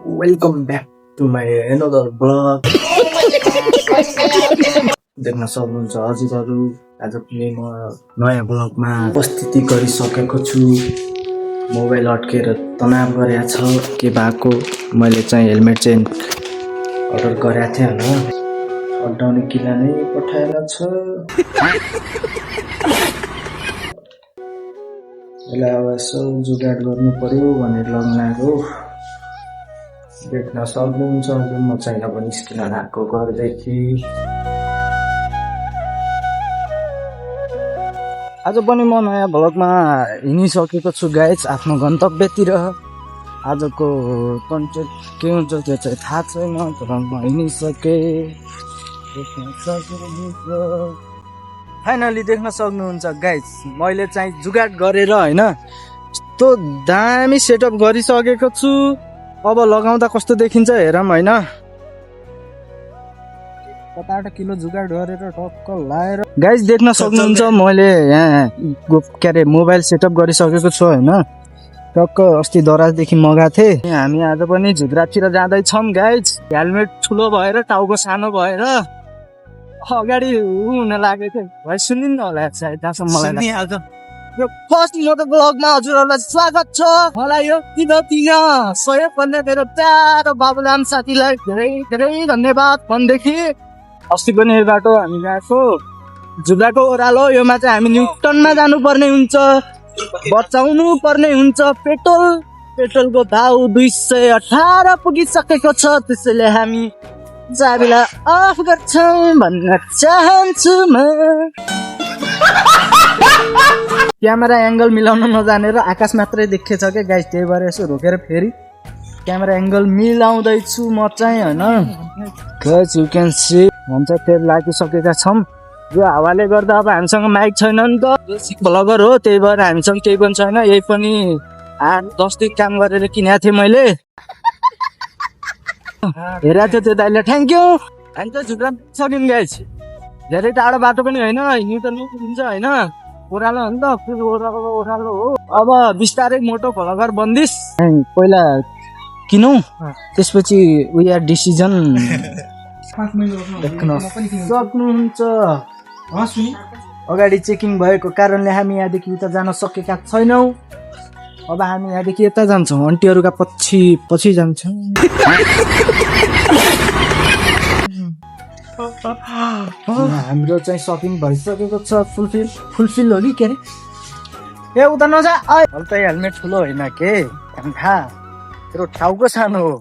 Welcome back to my another vlog. देख्न सक्नुहुन्छ हजुरहरू आज पनि म नयाँ ब्लगमा उपस्थिति गरिसकेको छु। मोबाइल अड्केर तनाव गरेको छ के भएको मैले चाहिँ हेलमेट चाहिँ अर्डर गरेको थिएँ हैन अड्डाउने किला नै पठाएर छ। यसलाई अब यसो जुगाड गर्नु पर्यो भनेर लग्न लाग्यो। देख्न सक्नुहुन्छ म चाहिँ अब निस्किन लागेको घरदेखि। आज पनि म नयाँ भ्लगमा हिँडिसकेको छु गाइज आफ्नो गन्तव्यतिर। आजको कन्टेन्ट के हुन्छ त्यो चाहिँ थाहा छैन तर म हिँडिसकेँ। फाइनली देख्न सक्नुहुन्छ गाइज मैले चाहिँ जुगाड गरेर हैन यस्तो दामी सेटअप गरिसकेको छु। अब लगाउँदा कस्तो देखिन्छ हेरौँ हैन। 7-8 किलो जुगाड गरेर टक्क लाएर गाइज देख्न सक्नुहुन्छ मैले यहाँ के अरे मोबाइल सेटअप गरिसकेको छु हैन। टक्क अस्ति दराजदेखि मगाएको थिएँ। हामी आज पनि झुग्रातिर जाँदैछौँ गाइज। हेलमेट ठुलो भएर टाउको सानो भएर अगाडि हुन लागेको थियो। भाइ सुनिन्न होला सायद जहाँसम्म मलाई सुनिहाल्छ। यो फर्स्ट मोटो ब्लगमा हजुरहरूलाई स्वागत छ। मलाई यो किन सहयोग गर्ने मेरो प्यारो बाबुलाम साथीलाई धेरै धेरै धन्यवाद भनेदेखि अस्ति पनि यो बाटो हामी गएको जुब्राको ओह्रालो योमा चाहिँ हामी न्युटनमा जानुपर्ने हुन्छ, बचाउनु पर्ने हुन्छ। पेट्रोलको भाउ 218 पुगिसकेको छ। त्यसैले हामी चाबीलाई अफ गर्छौँ भन्न चाहन्छु म। क्यामेरा एङ्गल मिलाउन नजानेर आकाश मात्रै देखेछ क्या गाइस, त्यही भएर यसो रोकेर फेरि क्यामेरा एङ्गल मिलाउँदैछु म चाहिँ हैन। गाइस यु क्यान सी हुन्छ तेल लागिसकेका छौँ। यो हावाले गर्दा अब हामीसँग माइक छैन नि त, बेसिक भ्लगर हो त्यही भएर हामीसँग केही पनि छैन। यही पनि 8-10 दिन काम गरेर किनेको थिएँ मैले। हेरेको थियो त्यो दाइले थ्याङ्क यू। हामी त झुक्रा सक्यौँ गाइस। धेरै टाढो बाटो पनि होइन, हिँड्नु त हुन्छ होइन, ओह्रालो हो नि त, ओह्रालो हो। अब बिस्तारै मोटो भ्लगर बन्दिस पहिला किनौँ त्यसपछि वी आर डिसिजन देख्न सक्नुहुन्छ। अगाडि चेकिङ भएको कारणले हामी यहाँदेखि उता जान सकेका छैनौँ। अब हामी यहाँदेखि यता जान्छौँ, आन्टीहरूका पछि जान्छौँ। हाम्रो चाहिँ सपिङ भइसकेको छ। फुलफिल हो कि के अरे ए उता नजा। त हेलमेट ठुलो होइन के खा तेरो टाउको सानो हो।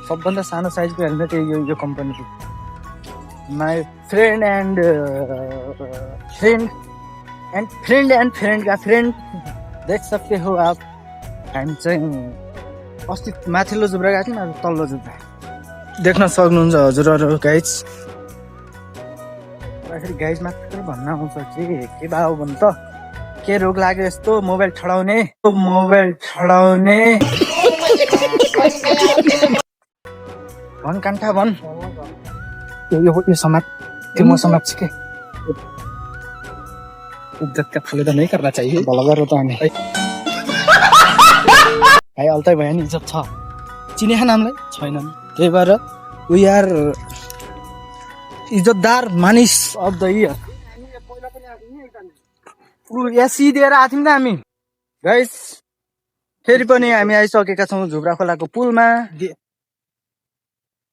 सबभन्दा सानो साइजको हेलमेट यो कम्पनीको। माई फ्रेन्ड का फ्रेन्ड देख सकते हो आप। हामी चाहिँ अस्ति माथिल्लो जुब्रा गएको थियौँ, आज तल्लो जुब्रा देख्न सक्नुहुन्छ हजुरहरू गाइज। फेरि गाइज मात्रै भन्न आउँछ के भयो भने त के रोग लाग्यो यस्तो मोबाइल छडाउने भन कान्ठा भन। यो समाज त्यो म समाज के इज्जत का फुले त नहीं करना चाहिए भलगर हो त हामी। भाइ अल्तै भयो नि इज्जत छ, चिनेख नामलाई छैन, त्यही भएर वी आर इज्जतदार मानिस अफ द इयर। एसी दिएर आएको थियौँ नि हामी गाइस। फेरि पनि हामी आइसकेका छौँ झुब्रा खोलाको पुलमा।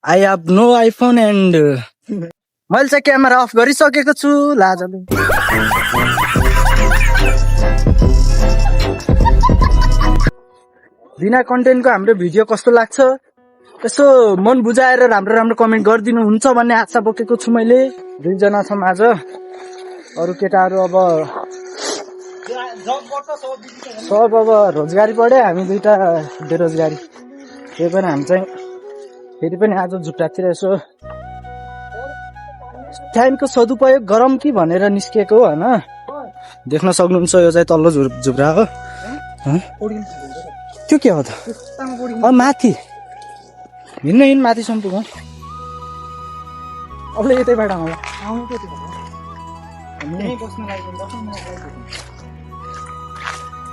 I have no iPhone and मैले चाहिँ क्यामेरा अफ गरिसकेको छु लाजले। बिना कन्टेन्टको हाम्रो भिडियो कस्तो लाग्छ यसो मन बुझाएर राम्रो कमेन्ट गरिदिनु हुन्छ भन्ने आशा बोकेको छु मैले। 2 जना छौँ आज, अरू केटाहरू अब सब अब रोजगारी पढे, हामी 2टा बेरोजगारी। त्यही पनि हामी चाहिँ फेरि पनि आज झुट्टातिर यसो टाइमको सदुपयोग गरौँ कि भनेर निस्किएको हो हैन। देख्न सक्नुहुन्छ यो चाहिँ तल्लो झुब्रा हो। त्यो के हो त माथि हिँड्न माथि सम्पुग अब यतैबाट आउँला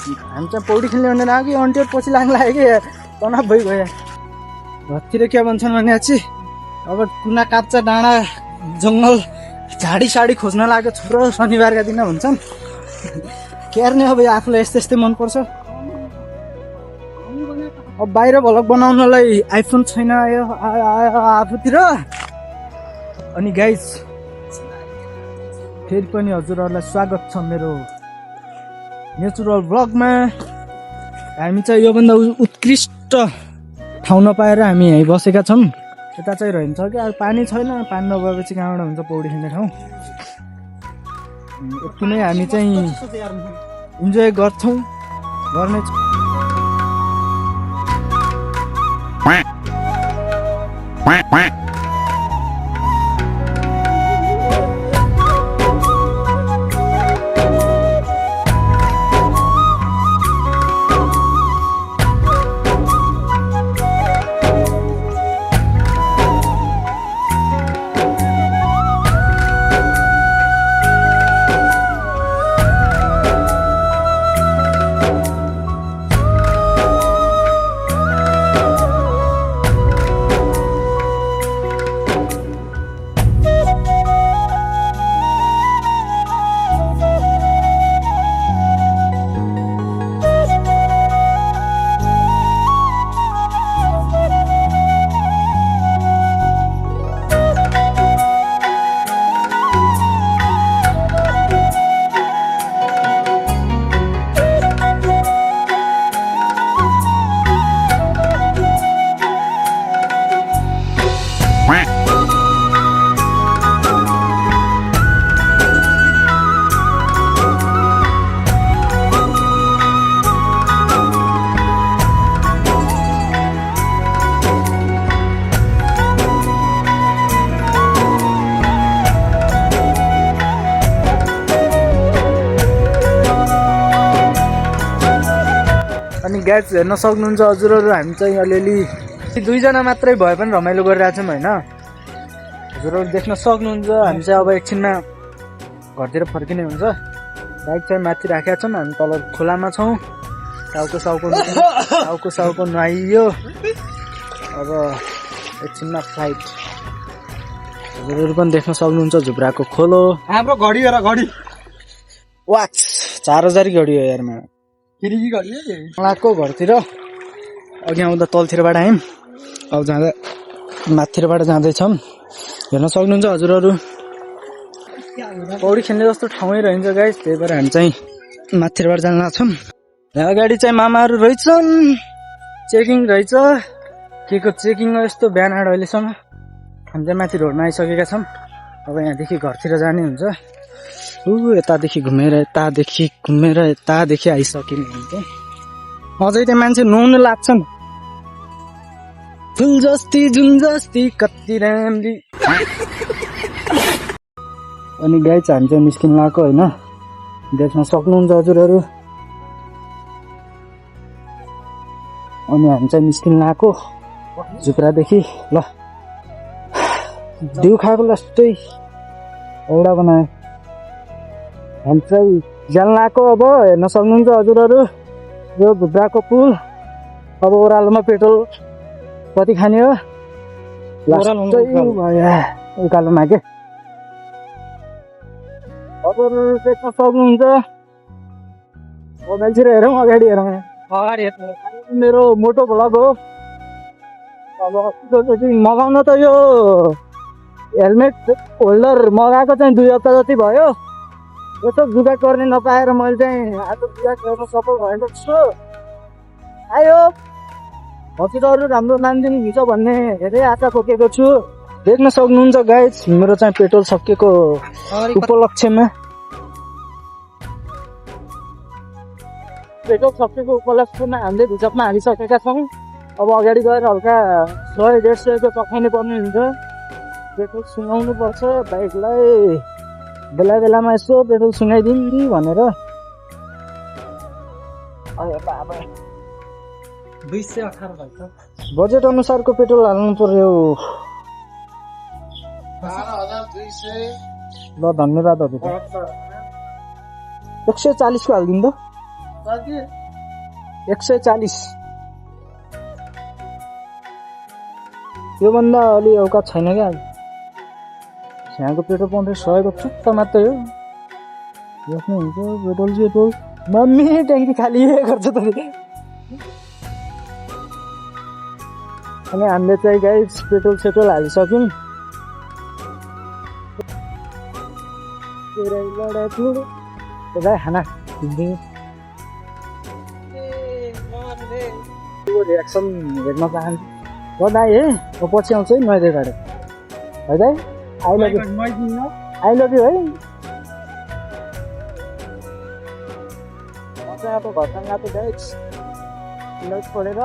हामी चाहिँ पौडी खेल्ने भन्दैन कि अन्टियर पछि लाग्नु लाग्यो कि तनाव भइगयो घरतिर के भन्छन् भने चाहिँ अब कुना काप्चा डाँडा जङ्गल झाडी साडी खोज्न लाग्यो छोरो शनिबारका दिन भन्छन् के गर्ने अब आफूलाई यस्तै यस्तै मनपर्छ अब बाहिर भ्लग बनाउनलाई आइफोन छैन आयो आफूतिर अनि गाइज फेरि पनि हजुरहरूलाई स्वागत छ मेरो नेचुरल ब्लगमा हामी चाहिँ योभन्दा उत्कृष्ट ठाउँ नपाएर हामी यहीँ बसेका छौँ यता चाहिँ रहन्छ कि अब पानी छैन पानी नभएपछि कहाँबाट हुन्छ पौडी खेल्ने ठाउँ यति नै हामी चाहिँ इन्जोय गर्छौँ गर्ने अनि ग्यास हेर्न सक्नुहुन्छ हजुरहरू हामी चाहिँ अलिअलि दुईजना मात्रै भए पनि रमाइलो गरिरहेछौँ होइन हजुरहरू देख्न सक्नुहुन्छ हामी चाहिँ अब एकछिनमा घरतिर फर्किने हुन्छ बाइक चाहिँ माथि राखेका छौँ हामी तल खोलामा छौँ साउको नुहाइयो अब एकछिनमा फ्लाइट हजुरहरू पनि देख्न सक्नुहुन्छ झुब्राको खोलो हाम्रो घडी हेर घडी वाच 4000 घडी हो यारमा लाको घरतिर अघि आउँदा तलतिरबाट आयौँ अब जाँदा माथितिरबाट जाँदैछौँ हेर्न सक्नुहुन्छ हजुरहरू पौडी खेल्ने जस्तो ठाउँै रहन्छ गाइस त्यही भएर हामी चाहिँ माथितिरबाट जान लाग्छौँ यहाँ अगाडि चाहिँ मामाहरू रहेछन् चेकिङ रहेछ के को चेकिङ हो यस्तो बिहान आएर अहिलेसम्म हामी चाहिँ माथि रोडमा आइसकेका छौँ अब यहाँदेखि घरतिर जाने हुन्छ यतादेखि घुमेर यतादेखि आइसकिने हुन्छ अझै त्यहाँ मान्छे नुहाउनु लाग्छन् फुल जस्ती जुन जस्ती कति राम्री अनि गाई चाहिँ हामी चाहिँ निस्किन लगाएको होइन देख्न सक्नुहुन्छ हजुरहरू अनि हामी चाहिँ निस्किन लगाएको झुक्रादेखि ल दिउ खाएको लास्टै एउटा बनायो हामी चाहिँ जान लगाएको अब हेर्न सक्नुहुन्छ हजुरहरू यो झुक्राको पुल अब ओह्रालोमा पेट्रोल कति खाने हो उकालोमा के हजुरहरू देख्न सक्नुहुन्छ मोबाइलतिर हेरौँ अगाडि हेरौँ मेरो मोटो भ्लग हो अब मगाउन त यो हेलमेट होल्डर मगाएको चाहिँ 2 हप्ता जति भयो यसो जुगाड गर्ने नपाएर मैले चाहिँ आज जुगाड गर्न सफल भएको छु आयो हजुरहरू राम्रो नामदिन हुन्छ भन्ने धेरै आशा खोकेको छु देख्न सक्नुहुन्छ गाइस मेरो चाहिँ पेट्रोल सकिएको उपलक्ष्यमा पेट्रोल सकिएको उपलक्ष्यमा हामीले भिजपमा हालिसकेका छौँ अब अगाडि गएर हल्का 100-150 चखाइनु पर्ने हुन्छ पेट्रोल सुँगाउनु पर्छ बाइकलाई बेला बेलामा यसो पेट्रोल सुँगाइदिनु भनेर 218 भएको बजेट अनुसारको पेट्रोल हाल्नु पर्यो 12200 ल धन्यवाद हजुर 140 को हालिदिनु त 140 योभन्दा अलि औकात छैन क्या यहाँको पेट्रोल पम्प 100 को चुट्ट मात्रै हो आफ्नो हुन्छ पेट्रोल मम्मी ट्याङ्की खाली गर्छ त अनि हामीले चाहिँ गाइस पेट्रोल हालिसक्यौँ भाइ खाना रियाक्सन हेर्न चाहन्छु हो दाइ है म पछि आउँछु है मैले गाडी है दाइ आई लभ यु है अब घरसँग गएको गाइस छोडेर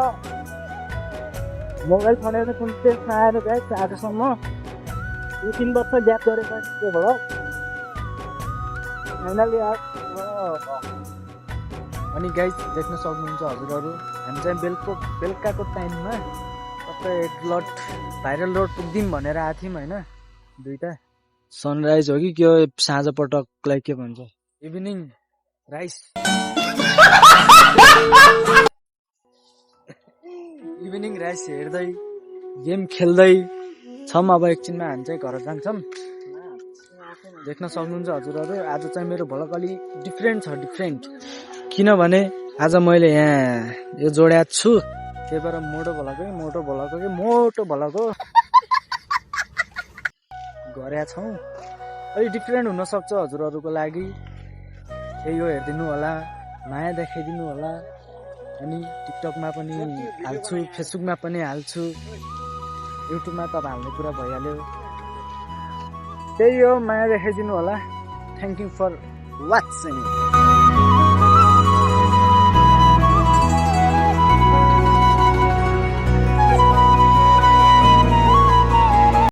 मोबाइल छोडेर कुन त्यसमा आएर गाइस आजसम्म 2-3 वर्ष ग्याप गरेको त्यो भयो फाइनली अनि गाइस देख्न सक्नुहुन्छ हजुरहरू हामी चाहिँ बेलुकाको टाइममा कतै भाइरल रोड पुग्दिम भनेर आएको थियौँ होइन दुईटा सनराइज हो कि के हो साँझ पटकलाई के भन्छ इभिनिङ राइस इभिनिङ राइस हेर्दै गेम खेल्दै छौँ अब एकछिनमा हामी चाहिँ घर जान्छौँ देख्न सक्नुहुन्छ हजुरहरू आज चाहिँ मेरो भ्लग अलि डिफ्रेन्ट किनभने आज मैले यहाँ यो जोड्याएको छु त्यही भएर मोटो भ्लग हो गरेका छौँ अलि डिफ्रेन्ट हुनसक्छ हजुरहरूको लागि त्यही हो हेरिदिनु होला माया देखाइदिनु होला अनि टिकटकमा पनि हाल्छु फेसबुकमा पनि हाल्छु युट्युबमा त हाल्ने कुरा भइहाल्यो त्यही हो माया देखाइदिनु होला थ्याङ्क यू फर वाचिङ